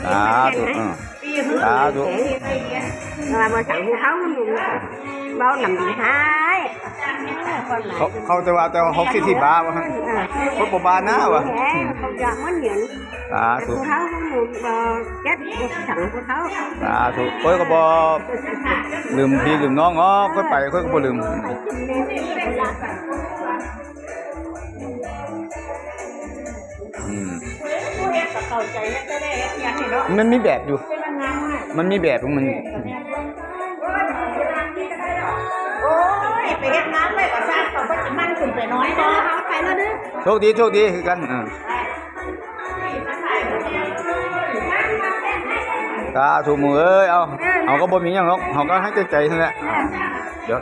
ສາທຸ ເອີ ສາທຸ ວ່າບໍ່ສັງຜູ້ເຖົ້າໜຸ່ມ ເວົ້ານຳດີຮ້າຍ ເຂົາ ເຂົາແຕ່ວ່າ ແຕ່ວ່າເຮົາຄິດທີ່ບ້າວ່າ ເອີ ຄົນບໍ່ບ້າໜ້າວ່າ ເຂົາຢາກມັນເຫັນ ສາທຸ ຜູ້ເຖົ້າໜຸ່ມ ບໍ່ຈັກບໍ່ສັງຜູ້ເຖົ້າ ສາທຸ ຂ້ອຍກໍບໍ່ລືມພີ່ລືມນ້ອງເນາະ ຂ້ອຍໄປຂ້ອຍກໍບໍ່ລືມ ອືມ ມັນມີແບບຢູ່ ມັນມີແບບຂອງມັນ ໂອ້ຍ ໄປເຮັດງານໄວ້ກໍສ້າງ ເຂົາກໍຊິມັນຂຶ້ນໄປໜ້ອຍເນາະ ເອົາໄປແລ້ວເດີ ໂຊກດີ ໂຊກດີຄືກັນ ເອີ ສາທຸໝູ່ເອີຍ ເອົາ ເຮົາກໍບໍ່ມີຫຍັງດອກ ເຮົາກໍໃຫ້ແຕ່ໃຈຫັ້ນແຫຼະ ດຽວ